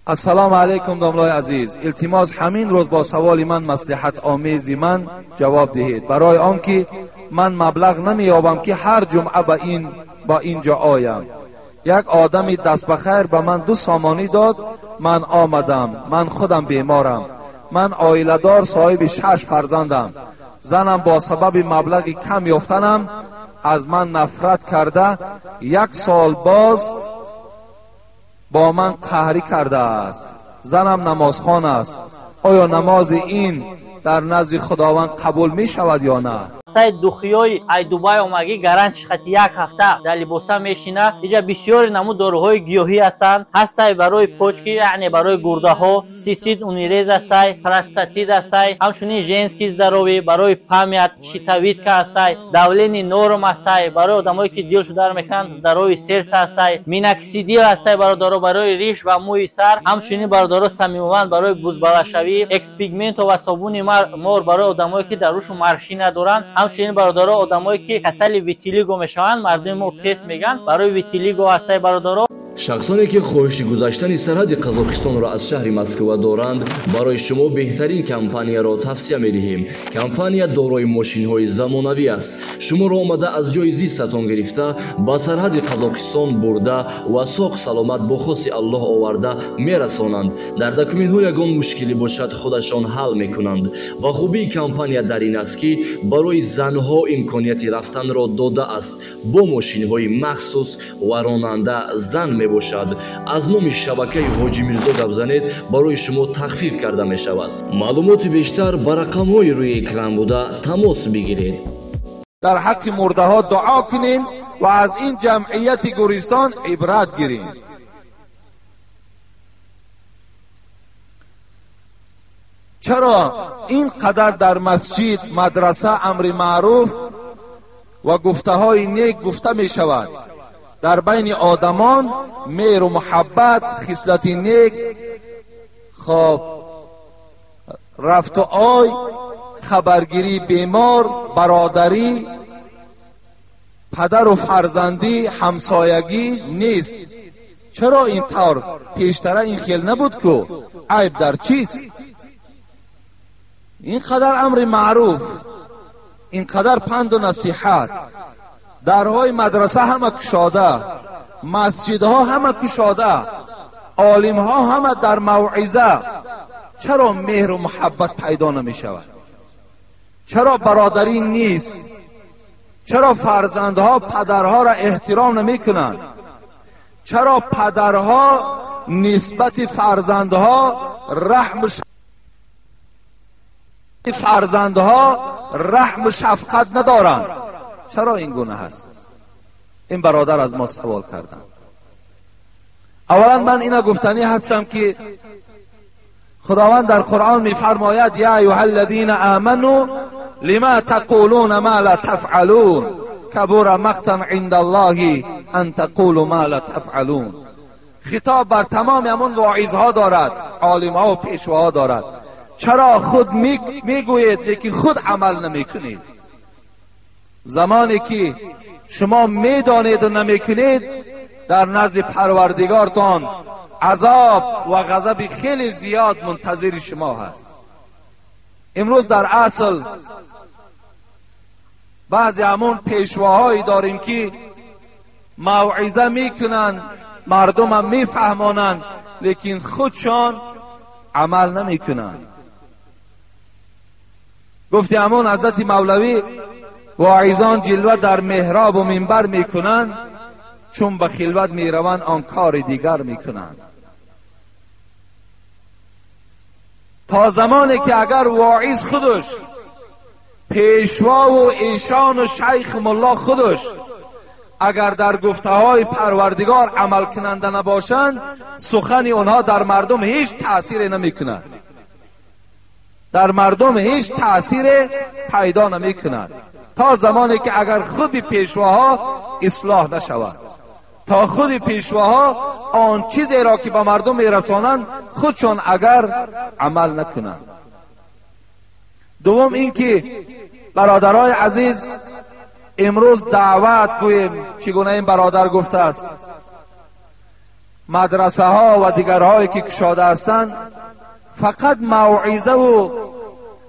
Ассалому алайкум, домлои азиз. Илтимос, ҳамин рӯз бо саволи ман маслиҳатомези ман ҷавоб диҳед, барои он ки ман маблағ намеёбам, ки ҳар ҷумъа ба инҷо оям. Як одами дастбахайр ба ман 2 сомонӣ дод, ман омадам. Ман худам беморам. Ман оиладор, соҳиби 6 фарзандам. Занам бо сабаби маблағи кам ёфтанам аз ман нафрат карда, 1 сол боз бо ман қаҳрӣ кардааст. Занам намозхон аст. Оё намози ин дар назди Худованд қабул мешавад ё на? Сай духиёи ай Дубай омагӣ гарант шихати 1 ҳафта дар либоса мешина. Иҷа бисёри намуд доруҳои гиёҳӣ ҳастанд. Ҳастай барои почки, яъне барои гурдаҳо, сисид унирез ҳастай, простатит ҳастай, ҳамчунин женский здоровье барои память, щитовидка ҳастай, давление норм ҳастай, барои одамое ки дилшу дар мекунанд, здоровье сердца ҳастай, миноксидил ҳастай бародаро барои риш ва мӯи сар, ҳамчунин бародаро самимован барои бузбалашавӣ, экспигменто ва собуни мор барои одамое ки дар рӯшу маршина доранд, ҳамчунин бародаро одамое ки касали витилиго мешаванд, мардуми мо пес мегӯянд, барои витилиго ҳастай бародаро. Шахсоне ки хоҳиши гузаштани сарҳади Қазоқистонро аз шаҳри Москва доранд, барои шумо беҳтарин компанияро тавсия медиҳем. Компания дорои мошинҳои замонавӣ аст. Шуморо омада аз ҷои зистатон гирифта, ба сарҳади Қазоқистон бурда ва соғ саломат бо хости Аллоҳ оварда мерасонанд. Дар документҳо ягон мушкилӣ бошад, худашон ҳал мекунанд. Ва хубии компания дар ин аст, ки барои занҳо имконияти рафтанро додааст бо мошинҳои махсус ва ронанда зан мебошад. Аз номи шабакаи Ҳоҷи Мирзо гап занед, барои шумо тахфиф карда мешавад. Маълумоти бештар ба рақамҳои рӯи экран буда тамос бигиред. Дар ҳаққи мурдаҳо дуо кунем ва аз ин ҷамъияти Гуристон ибрат гирем. Чаро ин қадар дар масҷид, мадраса амри маъруф ва гуфтаҳои нек гуфта мешавад? Дар байни одамон меҳру муҳаббат, хислати нек, хоб рафту ой, хабаргирии бемор, бародарӣ, падару фарзандӣ, ҳамсоягӣ нест. Чаро ин тавр? Пештара ин хел набуд ку? Айб дар чист? Ин қадар амри маъруф, ин қадар панду насиҳат, дарҳои мадраса ҳама кушода, масҷидҳо ҳама кушода, олимҳо ҳама дар мавъиза. Чаро меҳру муҳаббат пайдо намешавад? Чаро бародарӣ нест? Чаро фарзандҳо падарҳоро эҳтиром намекунанд? Чаро падарҳо нисбати фарзандҳо раҳму шафқат надоранд? Чаро ин гуна ҳаст? Ин бародар аз мо савол карданд. Аввалан ман ина гуфтанӣ ҳастам, ки Худованд дар Қуръон мефармояд: я айюҳа аллазина аману лима тақулуна ма ла тафъалун кабура мақтан инда Аллоҳи ан тақулу ма ла тафъалун. Хитоб бар тамоми ҳамон воизҳо дорад, олимҳо ва пешвоҳо дорад. Чаро худ мегӯед, лекин худ амал намекунед? Замоне ки шумо медонеду намекунед, дар назди Парвардигортон азоб ва ғазаби хеле зиёд мунтазири шумо ҳаст. Имрӯз дар асл баъзе ҳамон пешвоҳое дорем, ки мавъиза мекунанд, мардумам мефаҳмонанд, лекин худшон амал намекунанд. Гуфти ҳамон ҳазрати Мавлавӣ: واعظان جلوه در محراب و منبر میکنند، چون به خلوت میروند آن کار دیگر میکنند. تا زمانی که اگر واعظ خودش، پیشوا و ایشان و شیخ ملا خودش اگر در گفته های پروردگار عمل کننده نباشند، سخن آنها در مردم هیچ تأثیری نمیکند، در مردم هیچ تأثیر پیدا نمیکند. تا زمانی که اگر خود پیشواها اصلاح نشود، تا خود پیشواها آن چیزی را که به مردم میرسانند خودشان اگر عمل نکنند. دوم اینکه برادرای عزیز، امروز دعوت گوییم چگونه این برادر گفته است، مدرسه ها و دیگرهایی که کشاده هستند فقط موعظه و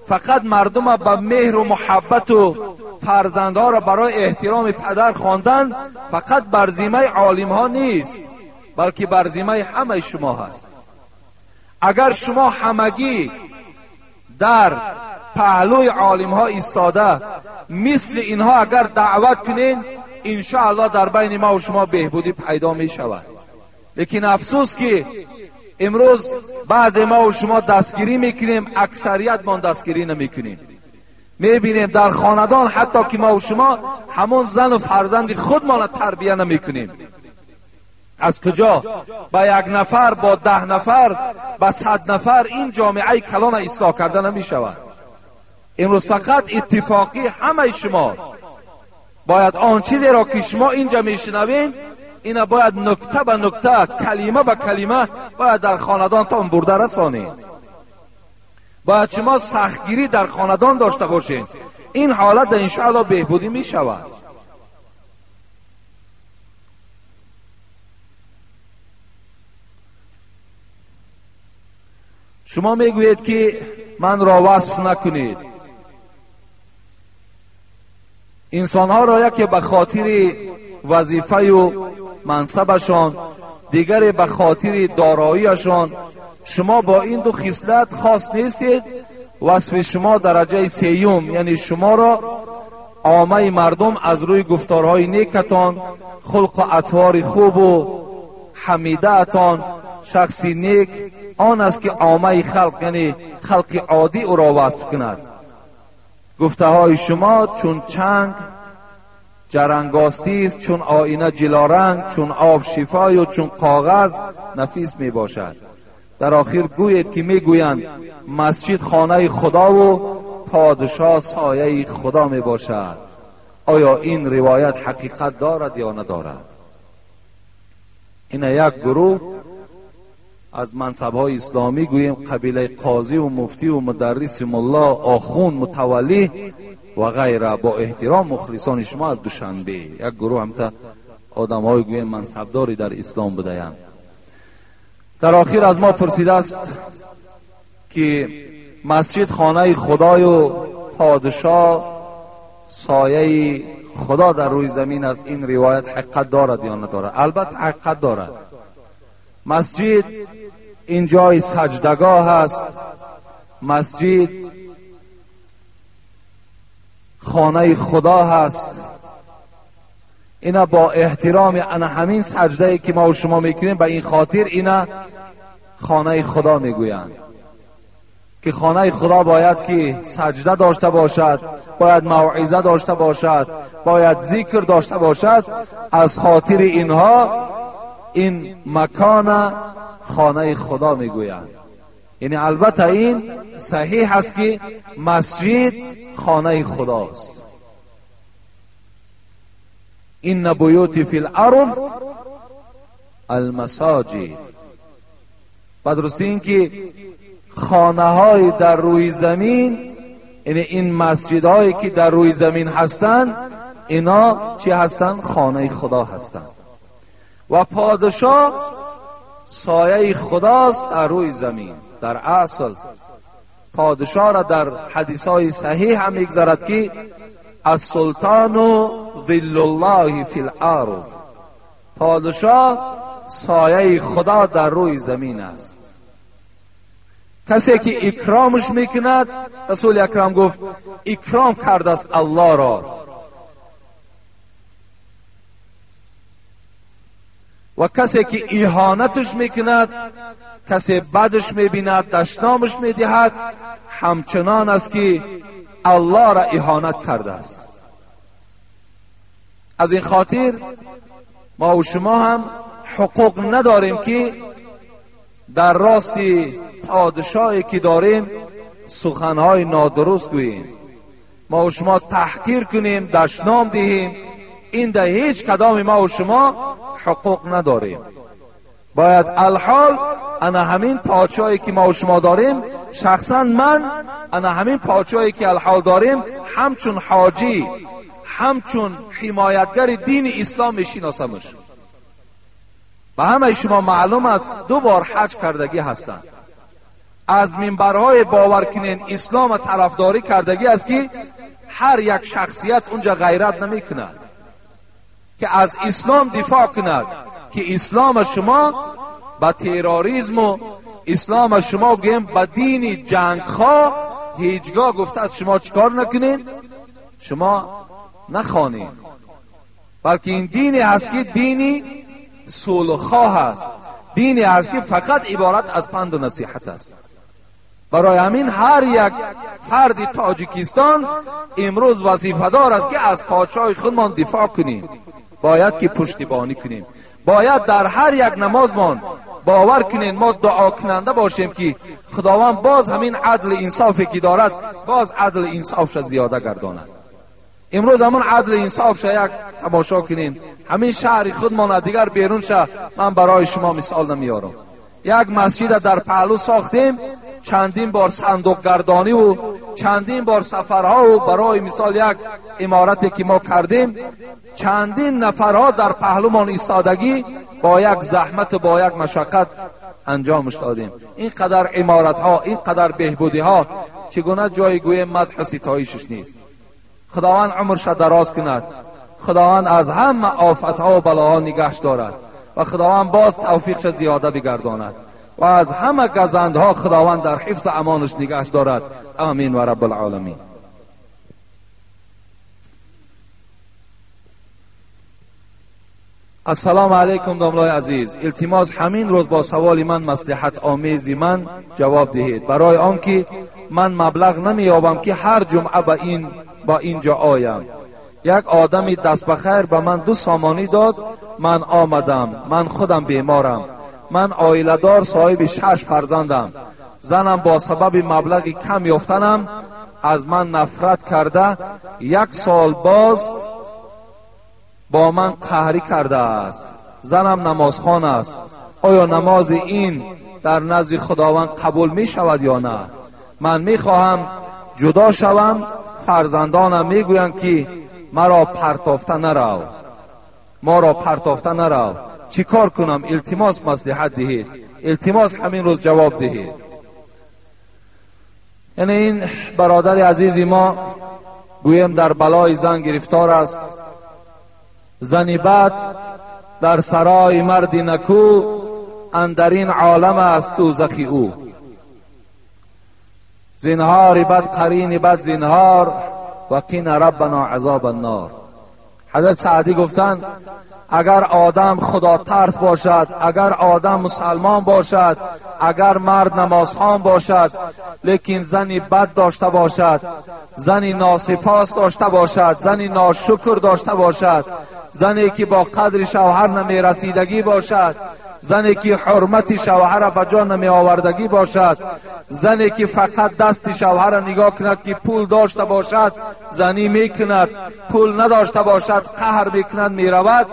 فقط مردم به مهر و محبت و فرزندها را برای احترام پدر خواندن فقط بر ذمه عالم ها نیست، بلکه بر ذمه همه شما هست. اگر شما همگی در پهلوی عالم ها ایستاده مثل اینها اگر دعوت کنین، انشاءالله در بین ما و شما بهبودی پیدا می شود. لیکن افسوس که امروز بعض ما و شما دستگیری میکنیم، اکثریت ما دستگیری نمیکنیم. میبینیم در خاندان حتی که ما و شما همون زن و فرزند خودمان تربیه نمیکنیم. از کجا با یک نفر، با 10 نفر، با 100 نفر این جامعه کلان اصلاح کرده نمیشود. امروز فقط اتفاقی همه شما باید آن چیزی را که شما اینجا میشنوین، اینا باید نکته به نکته، کلمه به کلمه باید در خاندانتان برده رسانید. باید شما سختگیری در خاندان داشته باشین. این حالت انشاءالله بهبودی می شود. شما میگویید که من را وصف نکنید. انسانها را یکی به خاطر وظیفه و منصبشان، دیگری به خاطر داراییشان. شما با این دو خصلت خاص نیستید. وصف شما درجه سیوم، یعنی شما را عامه مردم از روی گفتارهای نیکتان، خلق و اطوار خوب و حمیده‌تان، شخصی نیک آن است که عامه خلق، یعنی خلق عادی، او را وصف کند. گفته های شما چون چنگ جرنگاستی است، چون آینه جلارنگ، چون آب شفای و چون کاغذ نفیس می باشد. در آخر گویید که می گویند مسجد خانه خدا و پادشاه سایه خدا می باشد. آیا این روایت حقیقت دارد یا ندارد؟ این یک گروه از منصب‌های اسلامی، گوییم قبیله قاضی و مفتی و مدرس، ملا، آخوند، متولی و غیره، با احترام مخلصان شما از دوشنبه، یک گروه هم تا آدم‌های گوییم منصبداری در اسلام بودند. در آخر از ما پرسیده است که مسجد خانه خدای و پادشاه سایه خدا در روی زمین است، این روایت حقیقت دارد یا ندارد؟ البته حقیقت دارد. مسجد این جای سجدگاه است، مسجد خانه خدا هست. اینا با احترام انا همین سجده که ما و شما میکنیم، به این خاطر اینا خانه خدا میگویند که خانه خدا باید که سجده داشته باشد، باید موعظه داشته باشد، باید ذکر داشته باشد. از خاطر اینها این مکان خانه خدا میگویند. یعنی البته این صحیح است که مسجد خانه خداست. این بیوت فی الارض المساجد. بعد این که خانه های در روی زمین، یعنی این مسجد هایی که در روی زمین هستند، اینا چی هستند؟ خانه خدا هستند. و پادشاه سایه خداست در روی زمین. در اصل پادشاه را در حدیث های صحیح هم میگذرد که السلطان ظل الله فی الارض، پادشاه سایه خدا در روی زمین است. کسی که اکرامش میکند، رسول اکرم گفت اکرام کرده است الله را، و کسی که اهانتش میکند، کسی بدش میبیند، دشنامش میدهد، همچنان است که الله را اهانت کرده است. از این خاطر ما و شما هم حقوق نداریم که در راست پادشاهی که داریم سخنهای نادرست گوییم، ما و شما تحقیر کنیم، دشنام دهیم. این در هیچ کدام ما و شما حقوق نداریم. باید الحال انا همین پادشاهی که ما و شما داریم، شخصا من انا همین پادشاهی که الحال داریم، همچون حاجی، همچون حمایتگر دین اسلام میشناسمش. به همه شما معلوم است 2 بار حج کردگی هستند. از منبرهای باور کنین اسلام طرفداری کردگی است که هر یک شخصیت اونجا غیرت نمی کند که از اسلام دفاع کند، که اسلام شما با تروریسم و اسلام شما گویم با دین جنگخواه هیچگاه گفته از شما چکار نکنین، شما نخوانید، بلکه این دینی هست که دینی صلح‌خواه است، دینی هست که فقط عبارت از پند و نصیحت است. برای همین هر یک فرد تاجیکستان امروز وظیفه دار است که از پادشاه خودمان دفاع کنیم، باید که پشتیبانی کنیم، باید در هر یک نمازمان باور کنیم ما دعا کننده باشیم که خداوند باز همین عدل انصافی که دارد باز عدل انصافش زیاده گرداند. امروز همون عدل انصاف یک تماشا کنیم، همین شهر خودمان دیگر بیرون شه، من برای شما مثال نمیارم. یک مسجد در پهلو ساختیم، چندین بار صندوق گردانی و چندین بار سفرها و برای مثال یک عمارتی که ما کردیم، چندین نفرها در پهلومان ایستادگی با یک زحمت و با یک مشقت انجامش دادیم. اینقدر عمارتها، اینقدر بهبودیها، چگونه جای گوی مدح و ستایشش نیست. خداوند عمرش دراز کند، خداوند از همه آفتها و بلاها نگهش دارد و خداوند باز توفیقش زیاده بگرداند و از همه گزندها خداوند در حفظ امانش نگهش دارد. آمین و رب العالمین. السلام علیکم داملای عزیز، التماس همین روز با سوال من مصلحت آمیزی من جواب دهید، برای آنکه من مبلغ نمییابم که هر جمعه با اینجا آیم. یک آدمی دست بخیر به من 2 سامانی داد، من آمدم. من خودم بیمارم، من عائله دار صاحب 6 فرزندم. زنم با سبب مبلغ کم یافتنم از من نفرت کرده، 1 سال باز با من قهری کرده است. زنم نمازخوان است، آیا نماز این در نزد خداوند قبول می شود یا نه؟ من می خواهم جدا شوم، فرزندانم می گویند که مرا پرتافته نرو، ما را پرتافته نرو. چی کار کنم؟ التماس مصلحت دهید، التماس همین روز جواب دهید. یعنی این برادر عزیزی ما گویم در بلای زن گرفتار است. زنی بد در سرای مرد نکو، اندرین عالم است دوزخی او. زنهار بد قرین بد زنهار، و قین ربنا عذاب النار. حضرت سعدی گفتند اگر آدم خدا ترس باشد، اگر آدم مسلمان باشد، اگر مرد نمازخوان باشد، لیکن زنی بد داشته باشد، زنی ناسپاس داشته باشد، زنی ناشکر داشته باشد، زنی که با قدر شوهر نمیرسیدگی باشد، زنی که حرمت شوهر به جا نمی آوردگی باشد، زنی که فقط دست شوهر نگاه کند که پول داشته باشد زنی میکند، پول نداشته باشد قهر میکند میرود،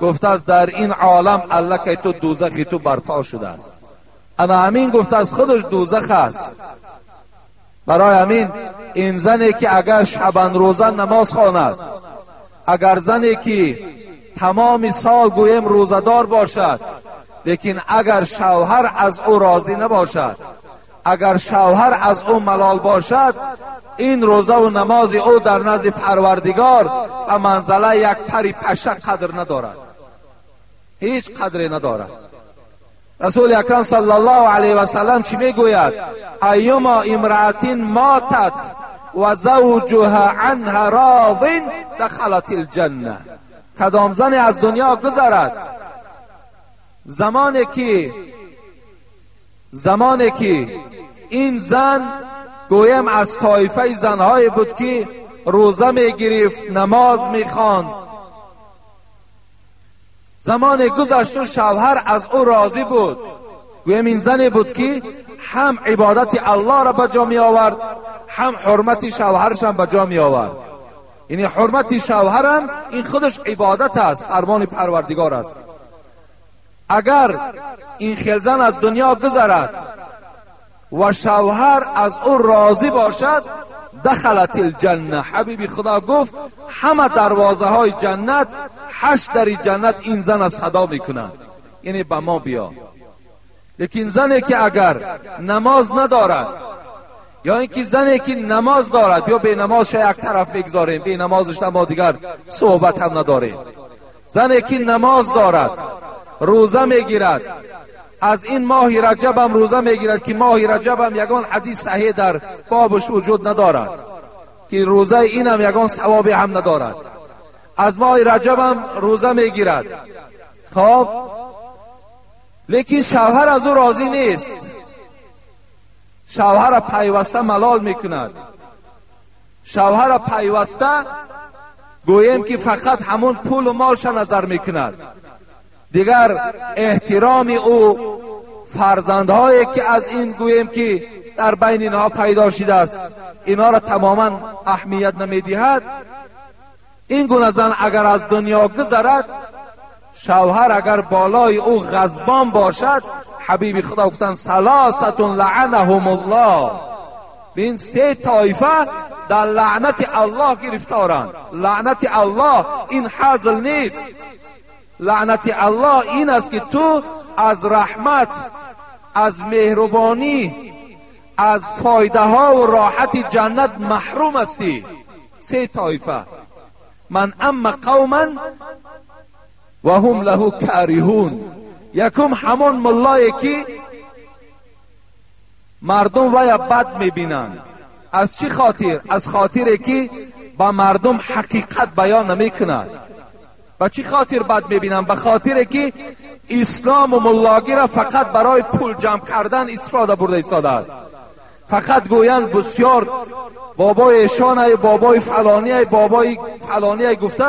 گفته است در این عالم الله تو دوزخی تو برپا شده است. اما همین گفته از خودش دوزخ است. برای همین این زنی که اگر شبان روزه نماز خواند، اگر زنی که تمام سال گویم روزه‌دار باشد، لیکن اگر شوهر از او راضی نباشد، اگر شوهر از او ملال باشد، این روزه و نماز او در نزد پروردگار به منزله یک پری پشه قدر ندارد، هیچ قدری ندارد. رسول اکرم صلی الله علیه و سلم چی میگوید؟ ایما امرأة ماتت و زوجها عنها راض دخلت الجنه. کدام زنی از دنیا گذرد زمانی که این زن گویم از طایفه زنهای بود که روزه میگرفت، نماز میخواند، زمان گذشت و شوهر از او راضی بود، گویم این زنی بود که هم عبادت الله را به جا می آورد، هم حرمت شوهرش هم به جا می آورد. یعنی حرمت شوهرم این خودش عبادت است، فرمان پروردگار است. اگر این خلزن از دنیا گذرد و شوهر از او راضی باشد، دخلت الجنه. حبیبی خدا گفت همه دروازه های جنت، 8 در جنت این زن از صدا میکنند. یعنی به ما بیا. لیکن زنی که اگر نماز ندارد یا اینکه زنی که نماز دارد، بیا به نمازش یک طرف بگذاریم، به نمازش ما دیگر صحبت هم نداریم. زنی که نماز دارد، روزه میگیرد، از این ماه رجب هم روزه میگیرد که ماه رجب هم یگان حدیث صحیح در بابش وجود ندارد که روزه این هم یگان ثوابی هم ندارد، از ماه رجب هم روزه میگیرد. خب لیکن شوهر از او راضی نیست، شوهر پیوسته ملال میکند، شوهر پیوسته گوییم که فقط همون پول و مالش نظر میکند، دیگر احترام او، فرزندهایی که از این گوییم که در بین اینها پیدا شده است، اینها را تماما اهمیت نمیدهد. این گونه زن اگر از دنیا گذرد، شوهر اگر بالای او غضبان باشد، حبیب خدا گفتند ثلاثة لعنهم الله، این سه طایفه در لعنت الله گرفتارند. لعنت الله این حزل نیست، لعنت الله این است که تو از رحمت، از مهربانی، از فایده ها و راحت جنت محروم هستی. سه طایفه، من ام قوما و هم له کارهون. یکم همون ملایی که مردم ویا بد میبینند. از چی خاطر؟ از خاطر که با مردم حقیقت بیان نمیکند. با چی خاطر بد میبینند؟ به خاطر که اسلام و ملاگی را فقط برای پول جمع کردن استفاده برده ایستاده است. فقط گویند بسیار بابای ایشان، بابای فلانی، بابای فلانی گفته،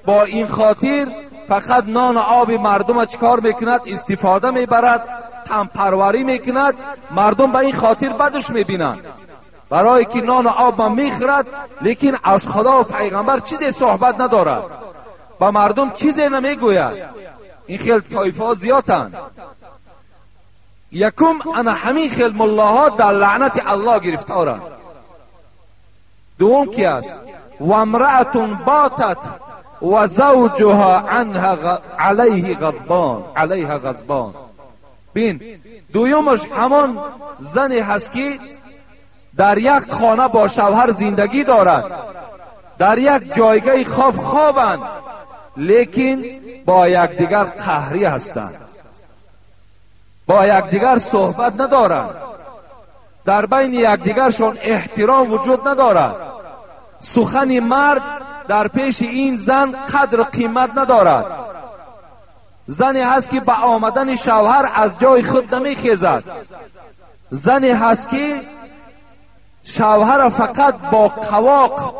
با این خاطر فقط نان و آب مردم چیکار میکند؟ استفاده میبرد، تنپروری میکند. مردم به این خاطر بدش میبینند، برای که نان و آب ما میخورد، لیکن از خدا و پیغمبر چیزی صحبت ندارد، با مردم چیزی نمیگوید. این خیل طایفه ها زیادند. یکم انا همین خیل ملاها در لعنت الله گرفتارند. دوم کی است؟ و امرأة باتت و زوجها عنها علیه غضبان، علیها غضبان. بین دویمش همان زنی هست که در یک خانه با شوهر زندگی دارد، در یک جایگاه خواب خوابند، لیکن با یکدیگر قهری هستند، با یکدیگر صحبت ندارند، در بین یکدیگرشان احترام وجود ندارد. سخن مرد در پیش این زن قدر و قیمت ندارد. زنی هست که با آمدن شوهر از جای خود نمیخیزد. زنی هست که شوهر فقط با قواق،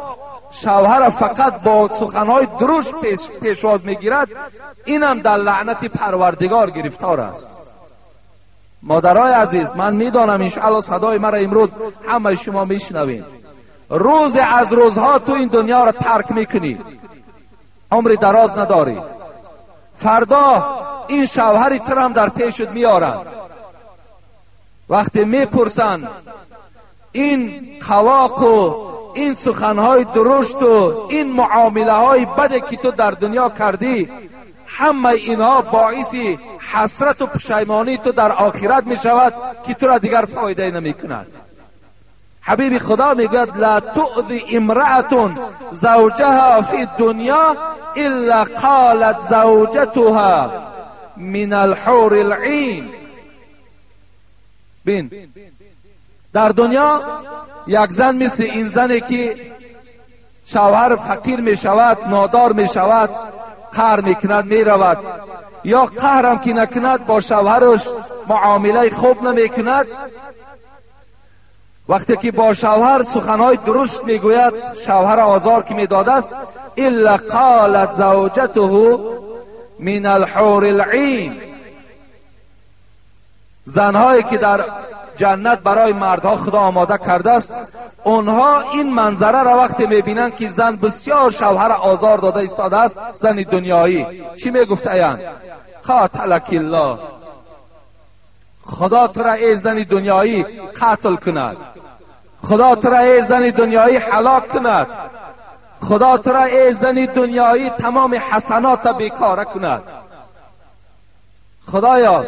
شوهر فقط با سخنهای درشت پیشواز میگیرد. اینم در لعنت پروردگار گرفتار است. مادرای عزیز، من میدانم انشاءالله صدای مرا امروز همه شما میشنوید. روز از روزها تو این دنیا را ترک میکنی، عمر دراز نداری. فردا این شوهری تو هم در پیشت میارند. وقتی میپرسند این قواق و این سخنهای درشت و این معامله های بد که تو در دنیا کردی، همه اینها باعث حسرت و پشیمانی تو در آخرت می شود که تو را دیگر فایده نمی کند. حبیب خدا میگوید لا تؤذی امرأة زوجها فی الدنیا الا قالت زوجتها من الحور العین. بین در دنیا یک زن مثل این زنی که شوهر فقیر می شود، نادار می شود، قهر می کند می رود، یا قهرم که نکند با شوهرش معامله خوب نمی کند، وقتی که با شوهر سخنهای درشت میگوید، شوهر آزار که میداده است، الا قالت زوجته من الحور العین. زنهایی که در جنت برای مردها خدا آماده کرده است، اونها این منظره را وقتی میبینند که زن بسیار شوهر آزار داده ایستاده است، زن دنیایی چی میگفته ایند؟ قاتلک الله، خدا تو را ای زن دنیایی قتل کند، خدا تو را ای زن دنیایی هلاک کند، خدا تو را ای زن دنیایی تمام حسنات بیکاره کند، خدایا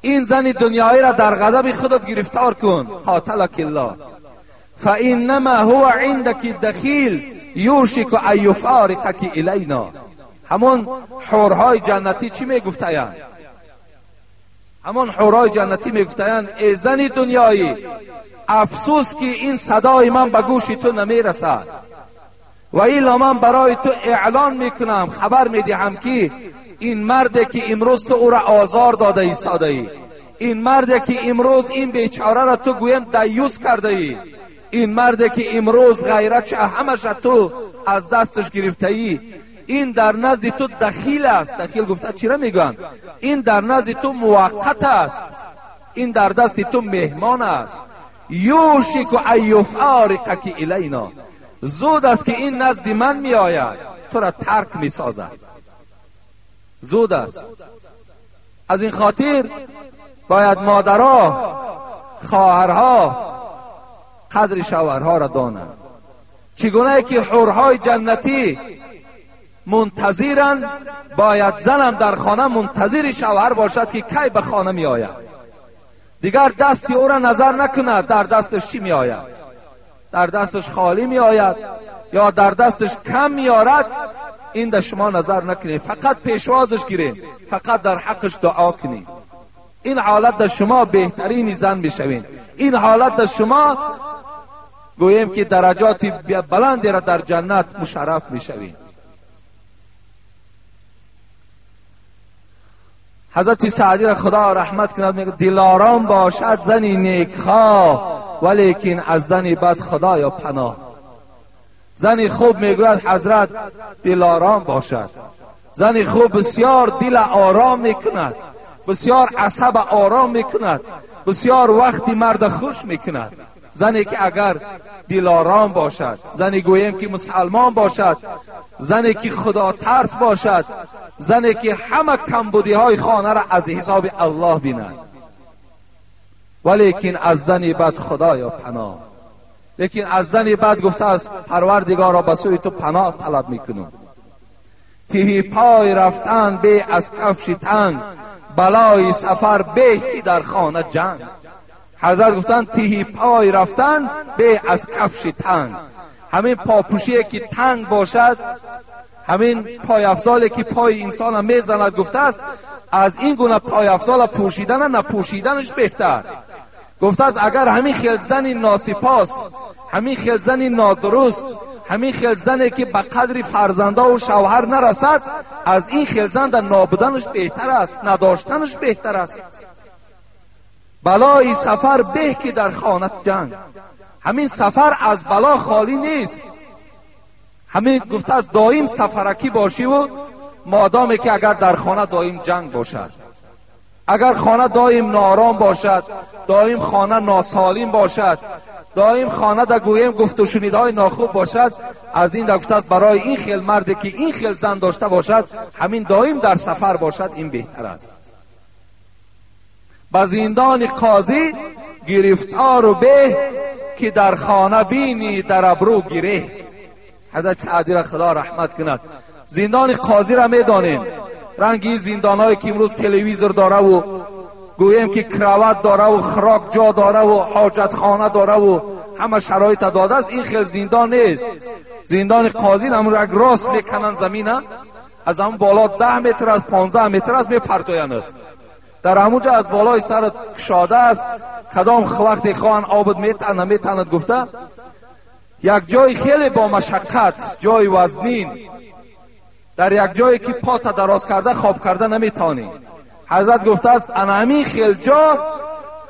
این زن دنیایی را در غضب خودت گرفتار کن. قاتلک الله فانما هو عندك دخیل یوشک ان یفارقک الینا. همون حورهای جنتی چی میگفتند؟ همون حورهای جنتی میگفتند ای زن دنیایی، افسوس که این صدای من به گوش تو نمیرسد و ایلا من برای تو اعلان میکنم، خبر میدهم که این مرد که امروز تو او را آزار داده ایستاده ای، این مرد که امروز این بیچاره را تو گویم دیوس کرده ای، این مرد که امروز غیرت همش تو از دستش گرفته ای، این در نزد تو دخیل است. دخیل گفته چرا میگن؟ این در نزد تو موقت است، این در دست تو مهمان است. یوشک ان یفارقک الینا، زود است که این نزد من می آید، تو را ترک می سازد. زود است. از این خاطر باید مادرها، خواهرها قدر شوهرها را دانند. چگونه که حورهای جنتی منتظرند، باید زنم در خانه منتظر شوهر باشد که کی به خانه می آید. دیگر دستی او را نظر نکند در دستش چی می آید، در دستش خالی می آید یا در دستش کم می آرد، این در شما نظر نکنید، فقط پیشوازش گیرید، فقط در حقش دعا کنید. این حالت در شما بهترین زن می شوید. این حالت در شما گوییم که درجات بلندی را در جنت مشرف می شوید. حضرت سعدی را خدا رحمت کند، میگه دلارام باشد زنی نیکخواه، ولیکن از زنی بد خدایا پناه. زنی خوب میگوید حضرت دلارام باشد. زنی خوب بسیار دل آرام میکند، بسیار عصب آرام میکند، بسیار وقتی مرد خوش میکند. زنی که اگر دلارام باشد، زنی گوییم که مسلمان باشد، زنی که خدا ترس باشد، زنی که همه کمبودی های خانه را از حساب الله بیند. ولیکن از زنی بد خدایا پناه. لیکن از زنی بد گفته است پروردگارا را به سوی تو پناه طلب میکنم. تهی پای رفتن به از کفش تنگ، بلای سفر به که در خانه جنگ. حضرت گفتن تهی پای رفتن به از کفش تنگ. همین پاپوشی که تنگ باشد، همین پای افزالی که پای انسان میزند، گفته است از این گونه پای افزال پوشیدن نپوشیدنش بهتر. گفته است اگر همین خیل زن ناسپاس، همین خیل زن نادرست، همین خیل زنی که به قدر فرزنده و شوهر نرسد، از این خیل زن در نابودنش بهتر است، نداشتنش بهتر است. بلای سفر به که در خانه جنگ. همین سفر از بلا خالی نیست. همین گفته از دائم سفرکی باشی و مادامی که اگر در خانه دائم جنگ باشد، اگر خانه دائم نارام باشد، دائم خانه ناسالم باشد، دائم خانه در گویم گفت و شنیدهای ناخوب باشد، از این گفته است برای این خیل مردی که این خیل زن داشته باشد، همین دائم در سفر باشد، این بهتر است. به زندان قاضی گرفتار و به که در خانه بینی در ابرو گره. حضرت سعدی را خدا رحمت کند. زندان قاضی را میدانیم، رنگی زندانهایی که امروز تلویزیون داره و گوییم که کراوات داره و خراک جا داره و حاجت خانه داره و همه شرایط داده است، این خیلی زندان نیست. زندان قاضی همون یک راست میکنن زمینه، از همون بالا 10 متر از 15 متر از میپرتویند، در همونجا از بالای سرت کشاده است، کدام وقتی خواهن آبد میتنه میتند. گفته یک جای خیلی با مشقت، جای وزنین، در یک جایی که پات دراز کرده خواب کرده نمیتانی. حضرت گفته است همین خیل جا،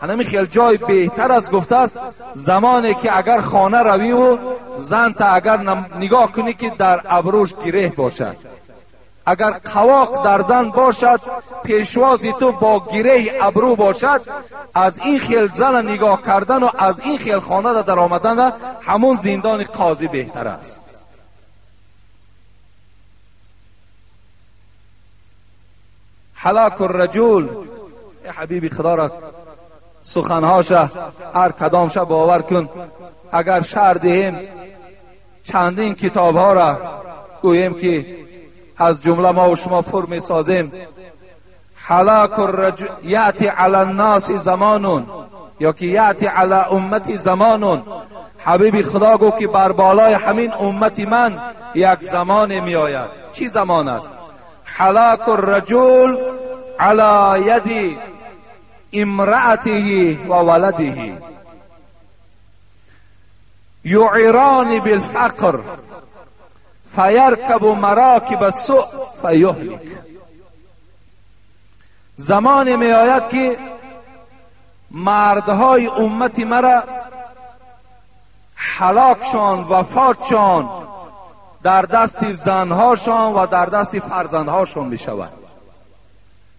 همین خیل جای بهتر است. گفته است زمانی که اگر خانه روی و زن تا اگر نگاه کنی که در ابروش گره باشد، اگر قواق در زن باشد، پیشوازی تو با گره ابرو باشد، از این خیل زن نگاه کردن و از این خیل خانه در آمدن همون زندان قاضی بهتر است. حلاک الرجل، ای حبیبی خدا را سخنهاش هر کدامش باور کن. اگر شرح دهیم چندین کتابها را گوییم که از جمله ما و شما پر می سازیم. هلاك الرجل یأتی علی الناس زمان، یا که یأتی علی امتی زمان. حبیب خدا گفت که بر بالای همین امت من یک زمان می آید. چی زمان است؟ هلاک الرجل علی ید امرأته و ولده یعران بالفقر فیرکب مراکب السوء فیهلک. زمان می آید که مردهای امت مرا هلاکشان، وفاتشان در دست زنهاشان و در دست فرزندهاشان می شود.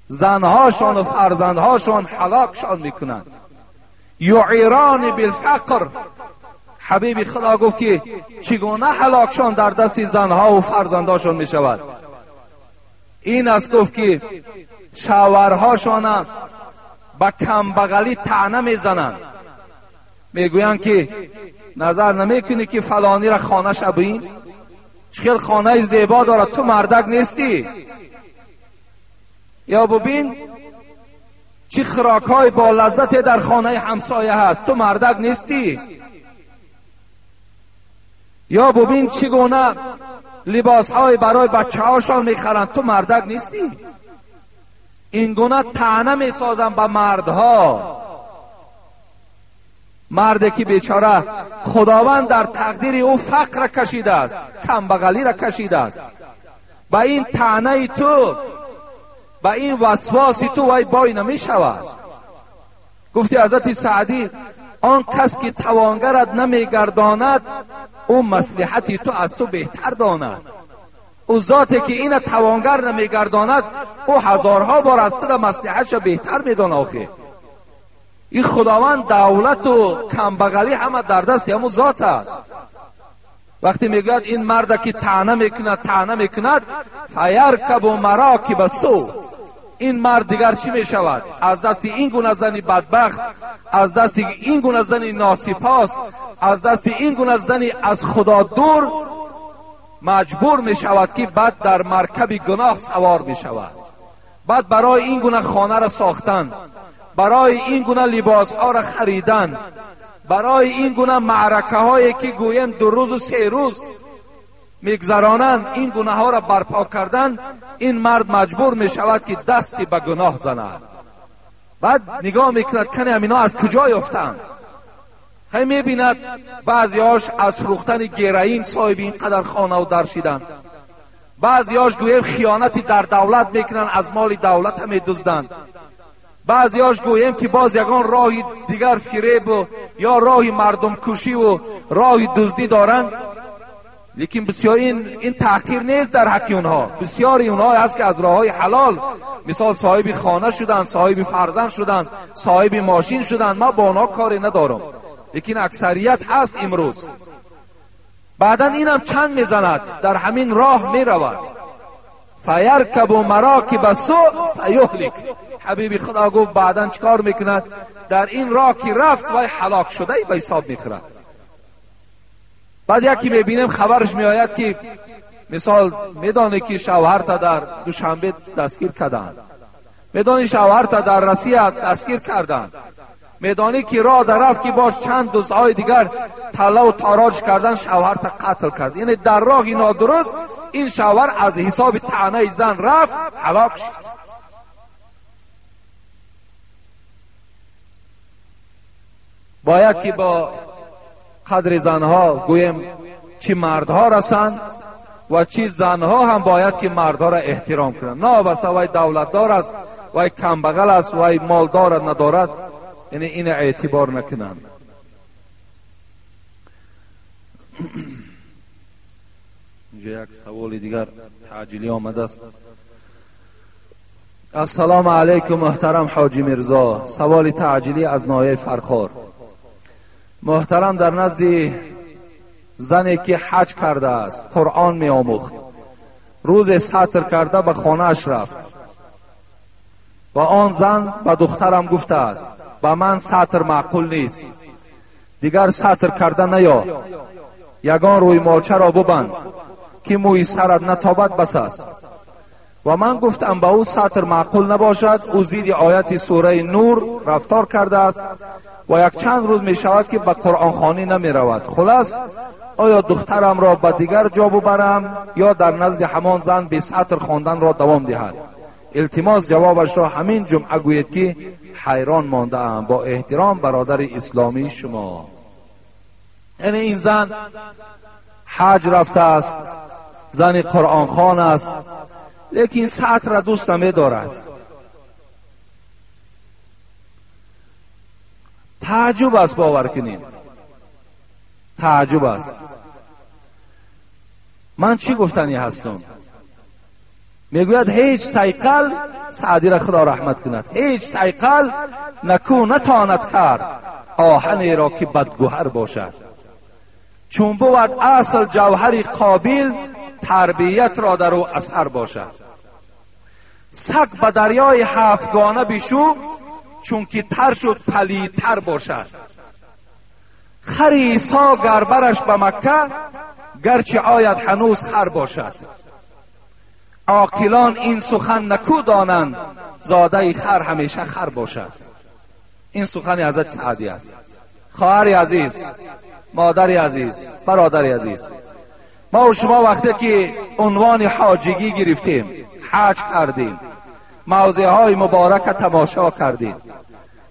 زنهاشان و فرزندهاشان هلاکشان می کنند. یعیران بالفقر. حبیب خدا گفت که چگونه هلاکشان در دست زنها و فرزندهاشان می شود؟ این است گفت که شوهرهاشان به کمبغلی طعنه میزنند، میگویند که نظر نمیکنی که فلانی را خانه ببین، چه خانه زیبا دارد، تو مردک نیستی، یا ببین چه خوراک‌های با لذت در خانه همسایه هست، تو مردک نیستی، یا ببین چگونه لباسهای برای بچه هاشان میخرند، تو مردک نیستی. این گونه طعنه میسازند به مردها. مردی که بیچاره خداوند در تقدیر او فقر را کشیده است، کمبغلی را کشیده است، به این طعنه تو، به این وسواس تو وی بای نمی شود. گفتی حضرت سعدی آن کس که توانگرت نمیگرداند او مصلحتی تو از تو بهتر داند. او ذاتی که این توانگر نمیگرداند او هزارها بار از تو در مصلحتش بهتر میداند. آخه این خداوند دولت و کمبغلی همه در دست همون ذات است. وقتی میگوید این مرد که طعنه میکند، طعنه میکند، فیرکب مراکب السوء، این مرد دیگر چی میشود؟ از دست این گونه زن بدبخت، از دست این گونه زن ناسپاس، از دست این گونه زن از خدا دور مجبور میشود که بعد در مرکب گناه سوار میشود. بعد برای این گونه خانه را ساختن، برای این گونه لباس ها را خریدن، برای این گونه معرکه هایی که گویم 2 روز و 3 روز میگذرانند، این گونه ها را برپا کردن، این مرد مجبور میشود که دستی به گناه زند. بعد نگاه میکند کنه همینا از کجا یافتند. خیلی میبیند بعضیاش از فروختن گرائین صاحب اینقدر خانه و در شدند، بعضیاش گویم خیانتی در دولت میکنند، از مال دولت هم میدزدند، بعضیاش گویم که باز یگان راه دیگر فریب و یا راه مردم کشی و راه دزدی دارند. لیکن بسیار این تحقیر نیست در حق اونها. بسیاری اونها هست که از راههای حلال، مثال صاحب خانه شدند، صاحب فرزند شدند، صاحب ماشین شدند، ما با اونها کاری ندارم، لیکن اکثریت هست امروز. بعدا اینم چند میزند، در همین راه میرود. فیرکب مراکب السوء فیهلک. حبیبی خدا گفت بعدا چکار میکند؟ در این راه که رفت وای هلاک شده ای به حساب میخورد. بعد یکی میبینیم خبرش میآید که مثال میدانه که شوهر تا در دوشنبه دستگیر کردند، میدانی شوهر تا در روسیه دستگیر کردند، میدانی که راه در رفت که باش چند دزدهای دیگر طلا و تاراج کردن، شوهر تا قتل کرد. یعنی در راه نادرست این شوهر از حساب طعنه زن رفت، هلاک شد. باید که با قدر زنها گویم چی مردها رسند و چی زنها هم باید که مردها را احترام کنند. نه بس وای دولتدار است، وای کمبغل است، وای مالدار ندارد، یعنی این اعتبار نکنند. اینجا یک سوال دیگر تعجیلی آمده است. السلام علیکم محترم حاجی میرزا، سوال تعجیلی از ناحیه فرخار. محترم، در نزد زنی که حج کرده است قرآن می آموخت، روز ستر کرده به خانه‌اش رفت و آن زن به دخترم گفته است به من ستر معقول نیست، دیگر ستر کرده نیا، یگان روی مالچه را ببند که موی سرت نتابد بس است. و من گفتم به او ستر معقول نباشد، او زیر آیت سوره نور رفتار کرده است و یک چند روز می شود که به قرآن خوانی نمی رود. خلاص آیا دخترم را به دیگر جا ببرم یا در نزد همان زن به ستر خواندن را دوام دهد؟ التماس جوابش را همین جمعه گویید که حیران مانده ام. با احترام برادر اسلامی شما. یعنی این زن حج رفته است، زن قرآن خوان است، لیکن ستر را دوست نمی دارد. تعجب است، باور کنید تعجب است. من چی گفتنی هستم؟ میگوید هیچ سیقل، سعدی را خدا رحمت کند، هیچ سیقل نکو نتاند کرد آهنی را که بدگوهر باشد. چون بود اصل جوهری قابل، تربیت را در او اثر باشد. سگ به دریای هفتگانه بشو، چون که تر شد پلیدتر باشد. خر عیسی گربرش به مکه، گرچه آید هنوز خر باشد. عاقلان این سخن نکو دانند، زاده خر همیشه خر باشد. این سخن حضرت سعدی است. خواهر عزیز، مادر عزیز، برادر عزیز، ما و شما وقتی که عنوان حاجگی گرفتیم، حج کردیم، موضع های مبارک تماشا کردیم،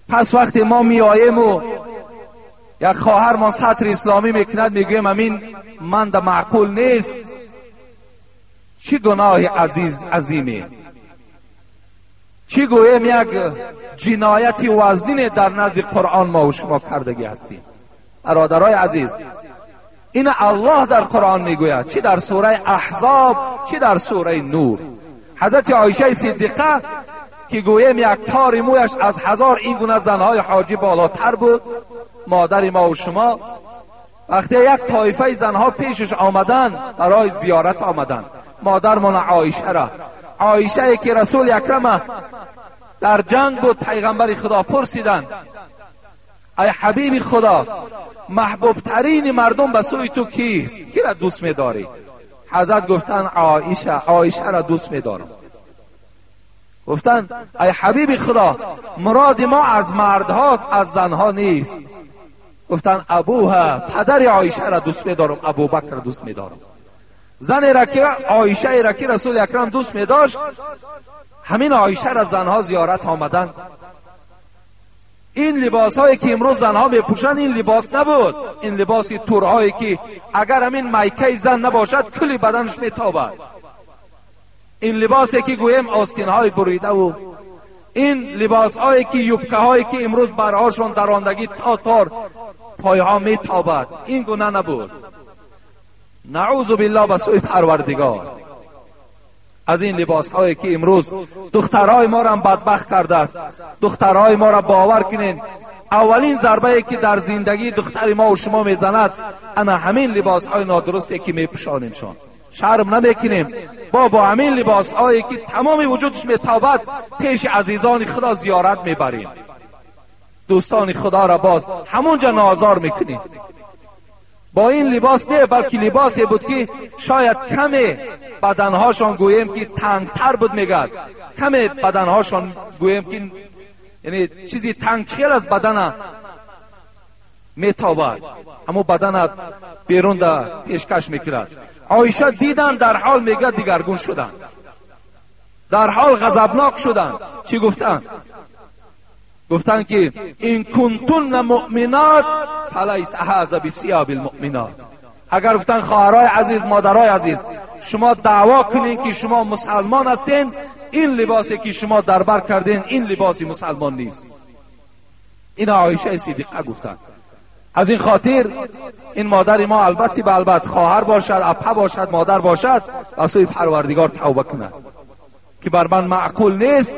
پس وقتی ما میاییم و یک خواهرمان ستر اسلامی میکند، میگویم امین من ده معقول نیست. چی گناه عزیز عظیمی، چی گویم یک جنایت وزنین در نزد قرآن ما و شما کردگی هستیم. برادرای عزیز، این الله در قرآن میگوید، چی در سوره احزاب، چی در سوره نور. حضرت عایشه صدیقه که گویم یک تار مویش از 1000 این گونه زنهای حاجی بالاتر بود، مادر ما و شما، وقتی یک طایفه زنها پیشش آمدن برای زیارت آمدن، مادرمان عایشه را، عایشه که رسول اکرم در جنگ بود، پیغمبر خدا پرسیدند ای حبیب خدا، محبوب ترین مردم به سوی تو کیست؟ کی را دوست می‌داری؟ حضرت گفتن عایشه، عایشه را دوست می‌دارم. گفتن ای حبیب خدا، مراد ما از مردهاست، از زنها نیست. گفتن ابوها، پدر عایشه را دوست می‌دارم، ابوبکر را دوست می‌دارم. زن را که عایشه را که رسول اکرم دوست می‌داشت، همین عایشه را زنها زیارت آمدن. این لباس هایی که امروز زنها میپوشند این لباس نبود، این لباس تورهایی که اگر همین مایکه زن نباشد کلی بدنش میتابد. این لباسی که گویم آستین های بریده و این لباس هایی که یوبکه هایی که امروز برهاشون دراندگی تا تار پایها میتابد، این گونه نبود. نعوذ بالله به سوی پروردگار از این لباس هایی که امروز دخترهای ما را بدبخت کرده است. دخترهای ما را باور کنین، اولین ضربه ای که در زندگی دختر ما و شما میزند انا همین لباس های نادرستی که میپوشانیمشان. شرم نمیکنیم با همین لباس هایی که تمام وجودش میتابد پیش عزیزان خدا زیارت میبریم، دوستان خدا را باز همونجا نازار میکنیم. با این لباس نه، بلکه لباسی بود که شاید کمی بدنهاشان گوییم که تنگتر بود، میگد کمی بدنهاشان گوییم که یعنی چیزی تنگ چیل از بدن میتابد، همون بدن بیرون دا پیشکش میکرد. عایشه دیدن در حال میگه دیگرگون شدن، در حال غضبناک شدن. چی گفتن؟ گفتن که این کنتن مؤمنات فلیس هذا بثياب المؤمنات. اگر گفتن خواهرای عزیز، مادرای عزیز، شما دعوا کنین که شما مسلمان هستین، این لباسی که شما دربر کردین این لباسی مسلمان نیست. این عایشه صدیقه گفتن. از این خاطر این مادر ما البته به البته خواهر باشد، اپه باشد، مادر باشد، از سوی پروردگار توبه کند که بر من معقول نیست.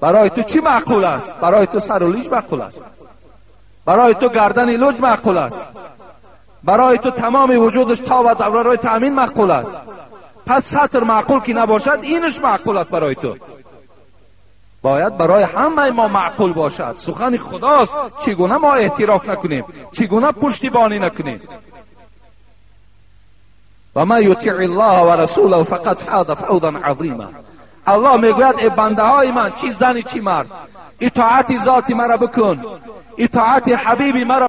برای تو چی معقول است؟ برای تو سر و لیج معقول است، برای تو گردن لوج معقول است، برای تو تمام وجودش تا و برای تأمین معقول است. پس ستر معقول که نباشد، اینش معقول است برای تو. باید برای همه ما معقول باشد. سخن خداست، چگونه ما اعتراف نکنیم؟ چگونه پشتیبانی نکنیم؟ و ما یطیع الله و رسوله فقد فاز فوزا عظیما. Аллоҳ мегӯяд: э бандаҳои ман, чӣ зани, чӣ мард, итоати зоти маро бикун, итоати ҳабиби маро.